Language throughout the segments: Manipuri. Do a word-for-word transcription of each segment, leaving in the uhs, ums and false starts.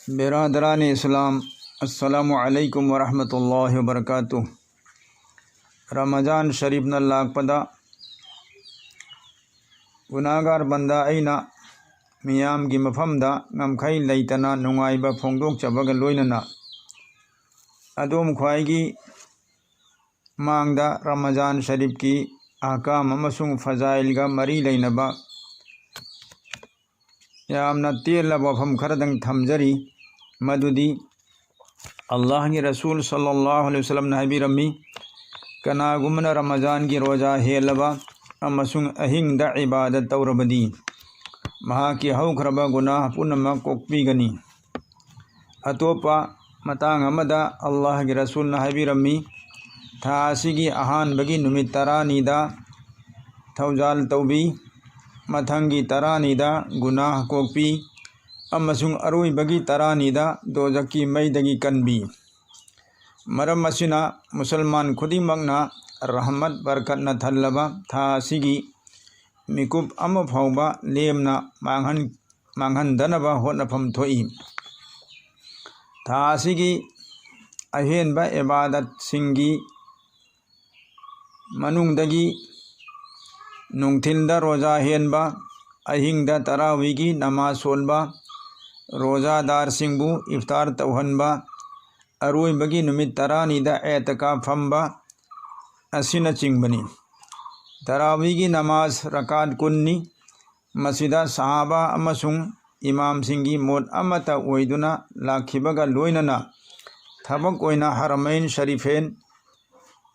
ꯕꯦꯔꯥꯗꯔꯥꯅꯤ ꯏꯁꯂꯥꯝ, ꯑꯁꯂꯥꯃꯨ ꯑꯂꯩꯀꯨꯝ ꯋꯔꯍꯃꯇꯨꯜꯂꯥꯍꯤ ꯋꯕꯔꯀꯥꯇꯨ꯫ ꯔꯃꯖꯥꯟ ꯁꯔꯤꯐꯅ ꯂꯥꯛꯄꯗ ꯒꯨꯅꯥꯒꯥꯔ ꯕꯟꯗꯥ ꯑꯩꯅ ꯃꯤꯌꯥꯝꯒꯤ ꯃꯐꯝꯗ ꯉꯝꯈꯩ ꯂꯩꯇꯅ ꯅꯨꯡꯉꯥꯏꯕ ꯐꯣꯡꯗꯣꯛꯆꯕꯒ ꯂꯣꯏꯅꯅ ꯑꯗꯣꯝ ꯈ꯭ꯋꯥꯏꯒꯤ ꯃꯥꯡꯗ ꯔꯃꯖꯥꯟ ꯁꯔꯤꯐꯀꯤ ꯑꯍꯀꯥꯝ ꯑꯃꯁꯨꯡ ꯐꯖꯥꯏꯜꯒ ꯃꯔꯤ ꯂꯩꯅꯕ ꯌꯥꯝꯅ ꯇꯦꯜꯂꯕ ꯋꯥꯐꯝ ꯈꯔꯗꯪ ꯊꯝꯖꯔꯤ꯫ ꯃꯗꯨꯗꯤ ꯑꯜꯂꯥꯍꯒꯤ ꯔꯁꯨꯜ ꯁꯜꯂꯜꯂꯥꯍꯨ ꯑꯂꯩꯍꯤ ꯋꯁꯜꯂꯝꯅ ꯍꯥꯏꯕꯤꯔꯝꯃꯤ, ꯀꯅꯥꯒꯨꯝꯕꯅ ꯔꯃꯖꯥꯟꯒꯤ ꯔꯣꯖꯥ ꯍꯦꯜꯂꯕ ꯑꯃꯁꯨꯡ ꯑꯍꯤꯡꯗ ꯏꯕꯥꯗꯠ ꯇꯧꯔꯕꯗꯤ ꯃꯍꯥꯛꯀꯤ ꯍꯧꯈ꯭ꯔꯕ ꯒꯨꯅꯥꯍ ꯄꯨꯝꯅꯃꯛ ꯀꯣꯛꯄꯤꯒꯅꯤ꯫ ꯑꯇꯣꯞꯄ ꯃꯇꯥꯡ ꯑꯃꯗ ꯑꯜꯂꯥꯍꯒꯤ ꯔꯁꯨꯜꯅ ꯍꯥꯏꯕꯤꯔꯝꯃꯤ, ꯊꯥ ꯑꯁꯤꯒꯤ ꯑꯍꯥꯟꯕꯒꯤ ꯅꯨꯃꯤꯠ ꯇꯔꯥꯅꯤꯗ ꯊꯧꯖꯥꯜ ꯇꯧꯕꯤ, ꯃꯊꯪꯒꯤ ꯇꯔꯥꯅꯤꯗ ꯒꯨꯅꯥꯍ ꯀꯣꯛꯄꯤ ꯑꯃꯁꯨꯡ ꯑꯔꯣꯏꯕꯒꯤ ꯇꯔꯥꯅꯤꯗ ꯗꯣꯖꯛꯀꯤ ꯃꯩꯗꯒꯤ ꯀꯟꯕꯤ꯫ ꯃꯔꯝ ꯑꯁꯤꯅ ꯃꯨꯁꯜꯃꯥꯟ ꯈꯨꯗꯤꯡꯃꯛꯅ ꯔꯍꯃꯠ ꯕꯔꯀꯠꯅ ꯊꯜꯂꯕ ꯊꯥ ꯑꯁꯤꯒꯤ ꯃꯤꯀꯨꯞ ꯑꯃ ꯐꯥꯎꯕ ꯂꯦꯝꯅ ꯃꯥꯡꯍꯟ-, ꯃꯥꯡꯍꯟꯗꯅꯕ ꯍꯣꯠꯅꯐꯝ ꯊꯣꯛꯏ꯫ ꯊꯥ ꯑꯁꯤꯒꯤ ꯑꯍꯦꯟꯕ ꯏꯕꯥꯗꯠꯁꯤꯡꯒꯤ ꯃꯅꯨꯡꯗꯒꯤ ꯅꯨꯡꯊꯤꯜꯗ ꯔꯣꯖꯥ ꯍꯦꯟꯕ, ꯑꯍꯤꯡꯗ ꯇꯔꯥꯋꯤꯒꯤ ꯅꯃꯥꯖ ꯁꯣꯟꯕ, ꯔꯣꯖꯥꯗꯥꯔꯁꯤꯡꯕꯨ ꯏꯐꯇꯥꯔ ꯇꯧꯍꯟꯕ, ꯑꯔꯣꯏꯕꯒꯤ ꯅꯨꯃꯤꯠ ꯇꯔꯥꯅꯤꯗ ꯑꯦꯇꯀꯥꯐ ꯐꯝꯕ ꯑꯁꯤꯅꯆꯤꯡꯕꯅꯤ꯫ ꯇꯔꯥꯋꯤꯒꯤ ꯅꯃꯥꯖ ꯔꯀꯥꯠ ꯀꯨꯟꯅꯤ꯫ ꯃꯁꯤꯗ ꯁꯍꯥꯕꯥ ꯑꯃꯁꯨꯡ ꯏꯃꯥꯝꯁꯤꯡꯒꯤ ꯃꯣꯠ ꯑꯃꯠꯇ ꯑꯣꯏꯗꯨꯅ ꯂꯥꯛꯈꯤꯕꯒ ꯂꯣꯏꯅꯅ ꯊꯕꯛ ꯑꯣꯏꯅ ꯍꯔꯃꯩꯟ ꯁꯔꯤꯐꯦꯟ,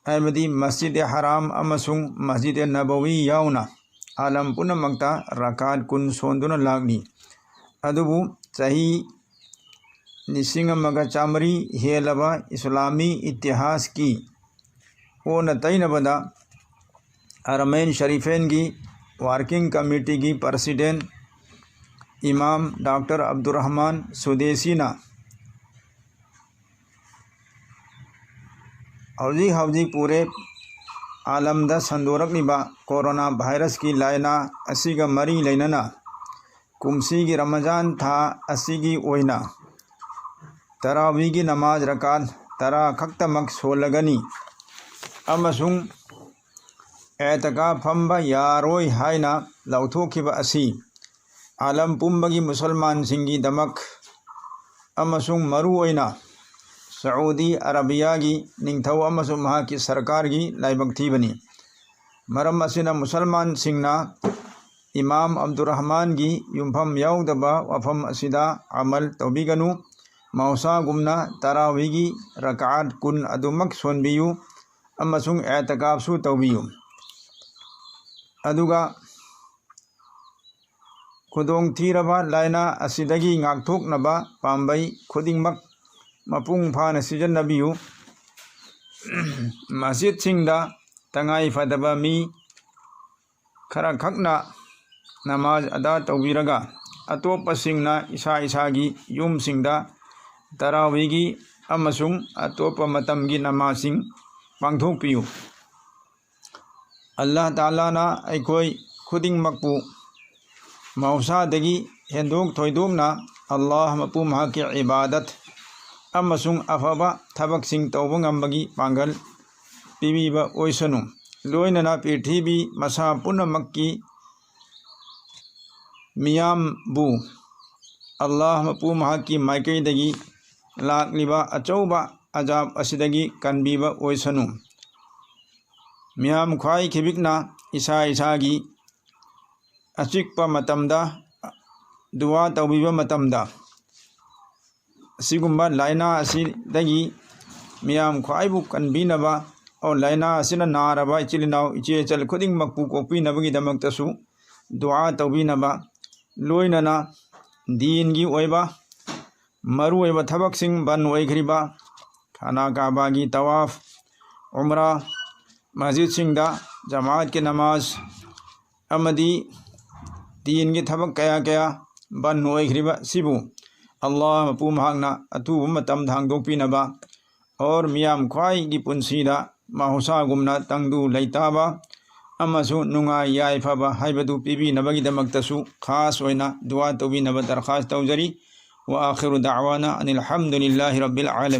ꯍꯥꯏꯕꯗꯤ ꯃꯁꯖꯤꯗ ꯍꯔꯥꯝ ꯑꯃꯁꯨꯡ ꯃꯁꯖꯤꯗ ꯅꯕꯋꯤ ꯌꯥꯎꯅ ꯑꯥꯂꯝ ꯄꯨꯝꯅꯃꯛꯇ ꯔꯀꯥꯠ ꯀꯨꯟ ꯁꯣꯟꯗꯨꯅ ꯂꯥꯛꯂꯤ꯫ ꯑꯗꯨꯕꯨ ꯆꯍꯤ ꯂꯤꯁꯤꯡ ꯑꯃꯒ ꯆꯥꯃꯔꯤ ꯍꯦꯜꯂꯕ ꯏꯁꯂꯥꯃꯤ ꯏꯇꯤꯍꯥꯁꯀꯤ ꯑꯣꯟꯅ ꯇꯩꯅꯕꯗ ꯍꯔꯃꯩꯟ ꯁꯔꯤꯐꯦꯟꯒꯤ working ꯀꯃꯤꯇꯤꯒꯤ president ꯏꯃꯥꯝ doctor Abdur Rahman ꯁꯨꯗꯦꯁꯤꯅ ꯍꯧꯖꯤꯛ ꯍꯧꯖꯤꯛ ꯄꯨꯔꯦ ꯑꯥꯂꯝꯗ ꯁꯟꯗꯣꯔꯛꯂꯤꯕ ꯀꯣꯔꯣꯅꯥ ꯚꯥꯏꯔꯁꯀꯤ ꯂꯥꯏꯅꯥ ꯑꯁꯤꯒ ꯃꯔꯤ ꯂꯩꯅꯅ ꯀꯨꯝꯁꯤꯒꯤ ꯔꯃꯖꯥꯟ ꯊꯥ ꯑꯁꯤꯒꯤ ꯑꯣꯏꯅ ꯇꯔꯥꯋꯤꯒꯤ ꯅꯃꯥꯖ ꯔꯀꯥꯠ ꯇꯔꯥ ꯈꯛꯇꯃꯛ ꯁꯣꯜꯂꯒꯅꯤ ꯑꯃꯁꯨꯡ ꯑꯦꯇꯀꯥꯐ ꯐꯝꯕ ꯌꯥꯔꯣꯏ ꯍꯥꯏꯅ ꯂꯧꯊꯣꯛꯈꯤꯕ ꯑꯁꯤ ꯑꯥꯂꯝ ꯄꯨꯝꯕꯒꯤ ꯃꯨꯁꯜꯃꯥꯟꯁꯤꯡꯒꯤꯗꯃꯛ ꯑꯃꯁꯨꯡ ꯃꯔꯨꯑꯣꯏꯅ ꯁꯥꯎꯗꯤ ꯑꯔꯥꯕꯤꯌꯥꯒꯤ ꯅꯤꯡꯊꯧ ꯑꯃꯁꯨꯡ ꯃꯍꯥꯛꯀꯤ ꯁꯔꯀꯥꯔꯒꯤ ꯂꯥꯏꯕꯛ ꯊꯤꯕꯅꯤ꯫ ꯃꯔꯝ ꯑꯁꯤꯅ ꯃꯨꯁꯜꯃꯥꯟꯁꯤꯡꯅ ꯏꯃꯥꯝ ꯑꯕꯗꯨꯔꯔꯍꯃꯥꯟꯒꯤ ꯌꯨꯝꯐꯝ ꯌꯥꯎꯗꯕ ꯋꯥꯐꯝ ꯑꯁꯤꯗ ꯑꯃꯜ ꯇꯧꯕꯤꯒꯅꯨ꯫ ꯃꯍꯧꯁꯥꯒꯨꯝꯅ ꯇꯔꯥꯋꯤꯒꯤ ꯔꯀꯥꯠ ꯀꯨꯟ ꯑꯗꯨꯃꯛ ꯁꯣꯟꯕꯤꯌꯨ ꯑꯃꯁꯨꯡ ꯑꯦꯇꯀꯥꯐꯁꯨ ꯇꯧꯕꯤꯌꯨ꯫ ꯑꯗꯨꯒ ꯈꯨꯗꯣꯡꯊꯤꯔꯕ ꯂꯥꯏꯅꯥ ꯑꯁꯤꯗꯒꯤ ꯉꯥꯛꯊꯣꯛꯅꯕ ꯄꯥꯝꯕꯩ ꯈꯨꯗꯤꯡꯃꯛ ꯃꯄꯨꯡ ꯐꯥꯅ ꯁꯤꯖꯤꯟꯅꯕꯤꯌꯨ꯫ ꯃꯁꯖꯤꯠꯁꯤꯡꯗ ꯇꯉꯥꯏ ꯐꯗꯕ ꯃꯤ ꯈꯔꯈꯛꯅ ꯅꯃꯥꯖ ꯑꯗꯥ ꯇꯧꯕꯤꯔꯒ, ꯑꯇꯣꯞꯄꯁꯤꯡꯅ ꯏꯁꯥ ꯏꯁꯥꯒꯤ ꯌꯨꯝꯁꯤꯡꯗ ꯇꯔꯥꯋꯤꯒꯤ ꯑꯃꯁꯨꯡ ꯑꯇꯣꯞꯄ ꯃꯇꯝꯒꯤ ꯅꯃꯥꯖꯁꯤꯡ ꯄꯥꯡꯊꯣꯛꯄꯤꯌꯨ꯫ ꯑꯜꯂꯥꯍ ꯇꯥꯂꯥꯅ ꯑꯩꯈꯣꯏ ꯈꯨꯗꯤꯡꯃꯛꯄꯨ ꯃꯍꯧꯁꯥꯗꯒꯤ ꯍꯦꯟꯗꯣꯛ ꯊꯣꯏꯗꯣꯛꯅ ꯑꯜꯂꯥꯍ ꯃꯄꯨ ꯃꯍꯥꯛꯀꯤ ꯏꯕꯥꯗꯠ ꯑꯃꯁꯨꯡ ꯑꯐꯕ ꯊꯕꯛꯁꯤꯡ ꯇꯧꯕ ꯉꯝꯕꯒꯤ ꯄꯥꯡꯒꯜ ꯄꯤꯕꯤꯕ ꯑꯣꯏꯁꯅꯨ꯫ ꯂꯣꯏꯅꯅ ꯄ꯭ꯔꯤꯊꯤꯕꯤ ꯃꯁꯥ ꯄꯨꯝꯅꯃꯛꯀꯤ ꯃꯤꯌꯥꯝꯕꯨ ꯑꯜꯂꯥꯍ ꯃꯄꯨ ꯃꯍꯥꯛꯀꯤ ꯃꯥꯏꯀꯩꯗꯒꯤ ꯂꯥꯛꯂꯤꯕ ꯑꯆꯧꯕ ꯑꯖꯥꯕ ꯑꯁꯤꯗꯒꯤ ꯀꯟꯕꯤꯕ ꯑꯣꯏꯁꯅꯨ꯫ ꯃꯤꯌꯥꯝ ꯈ꯭ꯋꯥꯏ ꯈꯤꯕꯤꯛꯅ ꯏꯁꯥ ꯏꯁꯥꯒꯤ ꯑꯆꯤꯛꯄ ꯃꯇꯝꯗ ꯗꯨꯋꯥ ꯇꯧꯕꯤꯕ ꯃꯇꯝꯗ, ꯑꯁꯤꯒꯨꯝꯕ ꯂꯥꯏꯅꯥ ꯑꯁꯤꯗꯒꯤ ꯃꯤꯌꯥꯝ ꯈ꯭ꯋꯥꯏꯕꯨ ꯀꯟꯕꯤꯅꯕ, ꯑꯣ, ꯂꯥꯏꯅꯥ ꯑꯁꯤꯅ ꯅꯥꯔꯕ ꯏꯆꯤꯜ ꯏꯅꯥꯎ, ꯏꯆꯦ ꯏꯆꯜ ꯈꯨꯗꯤꯡꯃꯛꯄꯨ ꯀꯣꯛꯄꯤꯅꯕꯒꯤꯗꯃꯛꯇꯁꯨ ꯗꯨꯋꯥ ꯇꯧꯕꯤꯅꯕ, ꯂꯣꯏꯅꯅ ꯗꯤꯟꯒꯤ ꯑꯣꯏꯕ ꯃꯔꯨꯑꯣꯏꯕ ꯊꯕꯛꯁꯤꯡ ꯕꯟ ꯑꯣꯏꯈ꯭ꯔꯤꯕ ꯈꯥꯅꯥ ꯀꯥꯕꯥꯒꯤ ꯇꯋꯥꯐ, ꯎꯝꯔꯥ, ꯃꯁꯖꯤꯠꯁꯤꯡꯗ ꯖꯃꯥꯠꯀꯤ ꯅꯃꯥꯖ ꯑꯃꯗꯤ ꯗꯤꯟꯒꯤ ꯊꯕꯛ ꯀꯌꯥ ꯀꯌꯥ ꯕꯟ ꯑꯣꯏꯈ꯭ꯔꯤꯕ ꯁꯤꯕꯨ ꯑꯜꯂꯥꯍ ꯃꯄꯨ ꯃꯍꯥꯛꯅ ꯑꯊꯨꯕ ꯃꯇꯝꯗ ꯍꯥꯡꯗꯣꯛꯄꯤꯅꯕ, ꯑꯣꯔ ꯃꯤꯌꯥꯝ ꯈ꯭ꯋꯥꯏꯒꯤ ꯄꯨꯟꯁꯤꯗ ꯃꯍꯧꯁꯥꯒꯨꯝꯅ ꯇꯪꯗꯨ ꯂꯩꯇꯥꯕ ꯑꯃꯁꯨꯡ ꯅꯨꯡꯉꯥꯏ ꯌꯥꯏꯐꯕ ꯍꯥꯏꯕꯗꯨ ꯄꯤꯕꯤꯅꯕꯒꯤꯗꯃꯛꯇꯁꯨ ꯈꯥꯁ ꯑꯣꯏꯅ ꯗꯨꯋꯥ ꯇꯧꯕꯤꯅꯕ ꯗꯔꯈꯥꯁ ꯇꯧꯖꯔꯤ꯫ وآخر دعوانا أن الحمد لله رب العالمين.